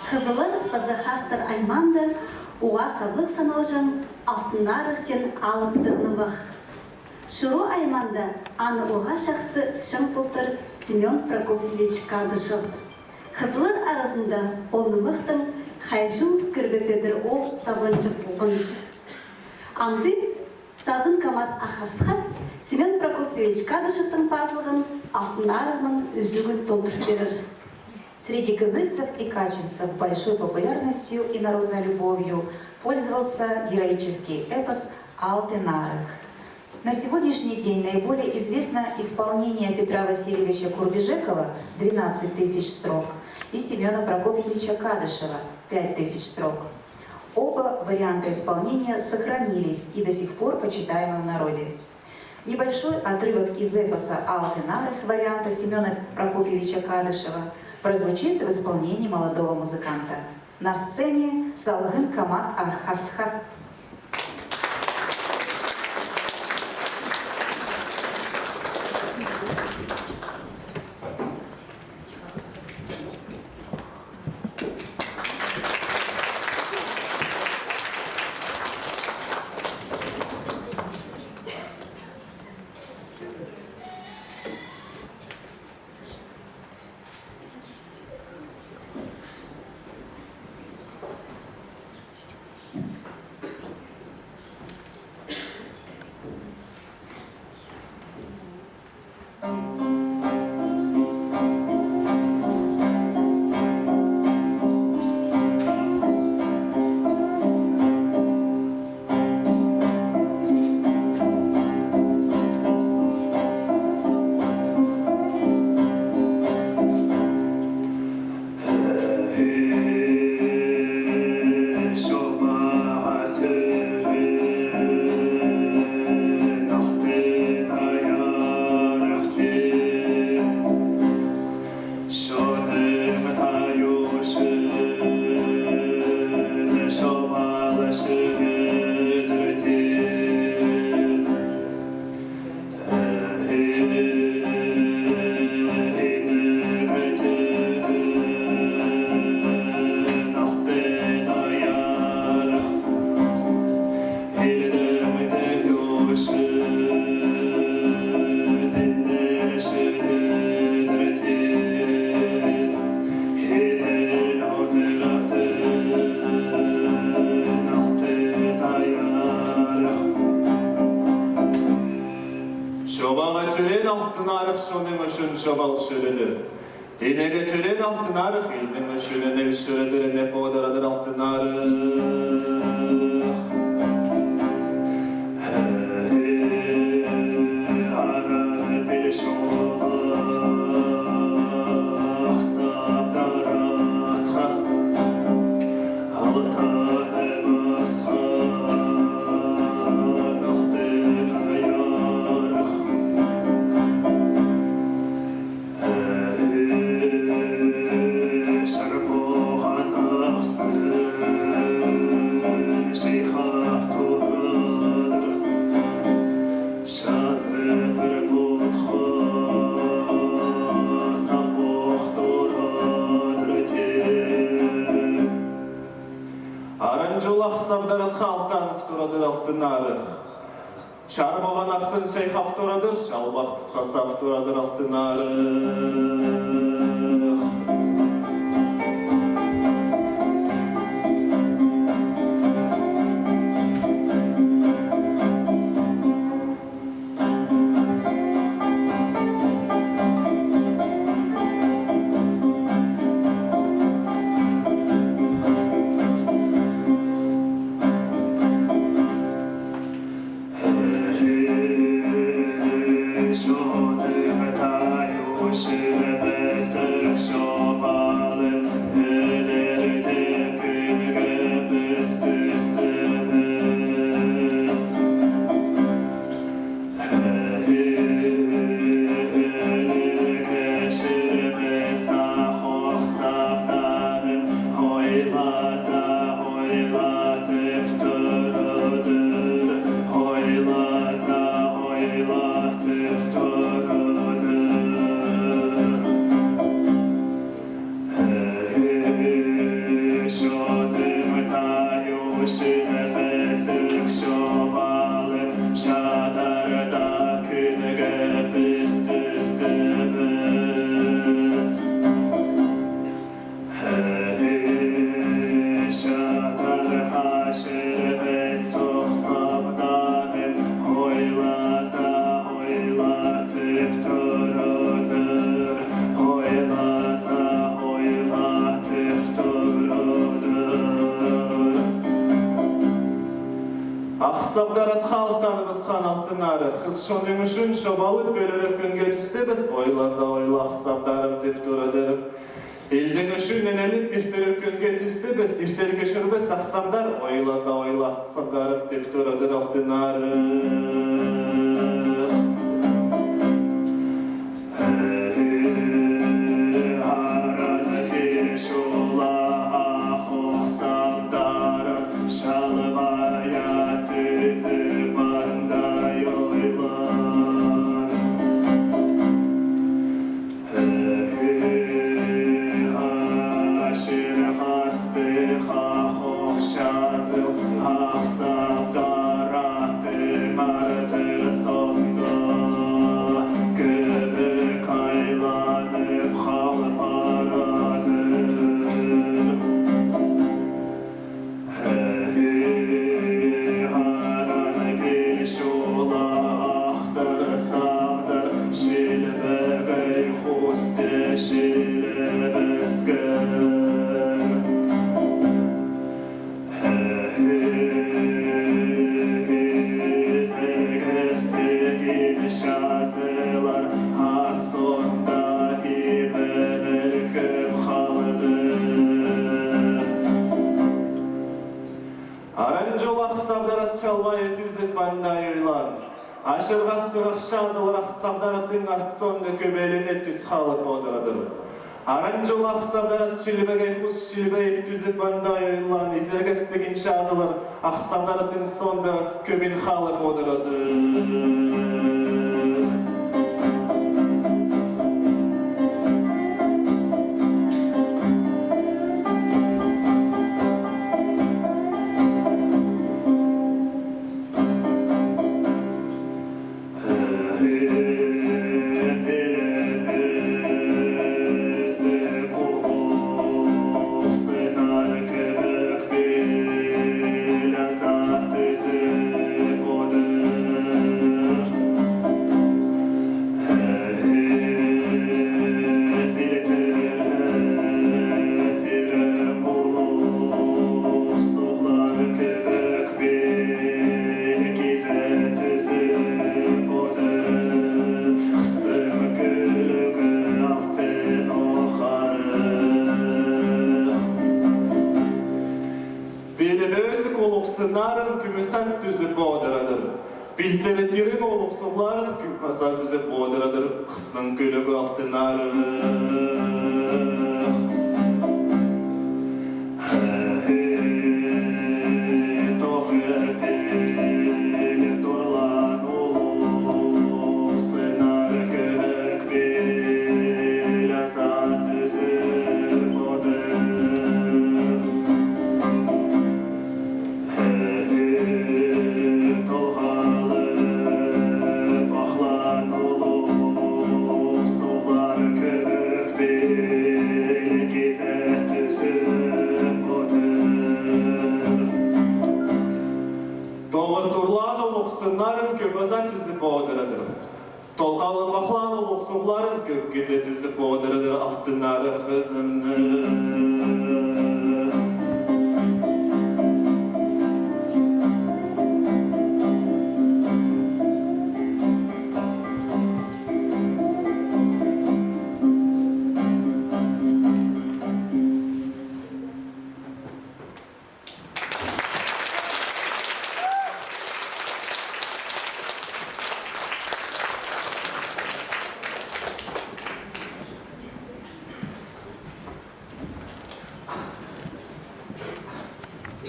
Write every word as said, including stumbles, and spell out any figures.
Хызыллар паза хаастар аймаанда уғаа саблығ саналҷаң Алтын Арығ теен алыптығ нымах. Чуру аймаанда аны уғаа чахсы ысчаң полтыр Семён Прокопьевич Кадышев. Хызыллар аразында ол нымахтаң хайҷы-ла кӧрбепедір оол сабланҷы полған. Амды «Салғын камат ах хасха» Семён Прокопьевич Кадышевтің пазылған Алтын Арығның ӱзӱгін толдырып пирер. Среди кызыльцев и качинцев большой популярностью и народной любовью пользовался героический эпос «Алтын Арығ». На сегодняшний день наиболее известно исполнение Петра Васильевича Курбижекова, двенадцать тысяч строк, и Семёна Прокопьевича Кадышева, пять тысяч строк. Оба варианта исполнения сохранились и до сих пор почитаемы в народе. Небольшой отрывок из эпоса «Алтын Арығ» варианта Семёна Прокопьевича Кадышева прозвучит в исполнении молодого музыканта. На сцене «Салғын камат ах хасха». Чобаға тӧреен Алтын Арығ чонның ӱчӱн чобал чӧредір. Инеге тӧреен Алтын Арығ илнің ӱчӱн инел чӧредір, ине подарадыр Алтын Арығ. Ара пил чолах сабдар атха, алтанып асхан Алтын Арығ. Аран чолах сабдар атха алтанып турадыр Алтын Арығ. Чарбаған ахсын чайхап турадыр, чалбах путха сап турадыр Алтын Арығ. Сабдар ат халыхтаныбысхан Алтын Арығ. Хыс чонның ӱчӱн чобалып ӧлерік кӱнге тӱстібіс, ойлаза ойла, Ах Сабдарым, тіп турадыр. Илдің ӱчӱн ӧнеліп иртірік кӱнге тӱстібіс, иртерге чӧрбіс, Ах Сабдар, ойлаза ойла, Ах Сабдарым, тіп турадыр Алтын Арығ. Араны килче ол ах ох Сабдар ат, чалбая тӱзіп анда ойлар. Ачыр хастығ ах ох чазыл, Ах Сабдар аттың арты соонда кӧбік айланып хал парадыр. Араны килче ол ах Сабдар, чилбегей хус тее чилібіскен. Изерге істіг ил чазылар, ат соонда ибіріліп халды. Аранҷа ол ах Сабдар ат чалбая тӱзіп анда ойлар. Ачыр хастығ ах чазылар ах Сабдар аттың арты соонда кӧбелене тӱс халып одырадыр. Аранҷа ол ах Сабдар ат, чилбегей хус чилбейіп тӱзіп анда ойлар. Изерге істіг ил чазылар, ах Сабдар аттың соонда кӧбін халып одырадыр. Пілі пӧзік улуғ сыннарын кӱмӱс ат тӱзіп одырадыр. Пилтірі тирең улуғ суғларын кӧк паза тӱзіп одырадыр хысның кӱлӱгі Алтын Арығ. Тоғыр пілі турлаан улуғ сыннар кӧбік пілі аза тӱзіп одыр. Толғалып ағлаан улуғ суғлар кӧбік пілі кизе тӱзіп одыр. Тоғыр турлаан улуғ сыннарын кӧк паза тӱзіп одырадыр. Толғалып ағлаан улуғ суғларын кӧк кизе тӱзіп одырадыр Алтын Арығ хызының.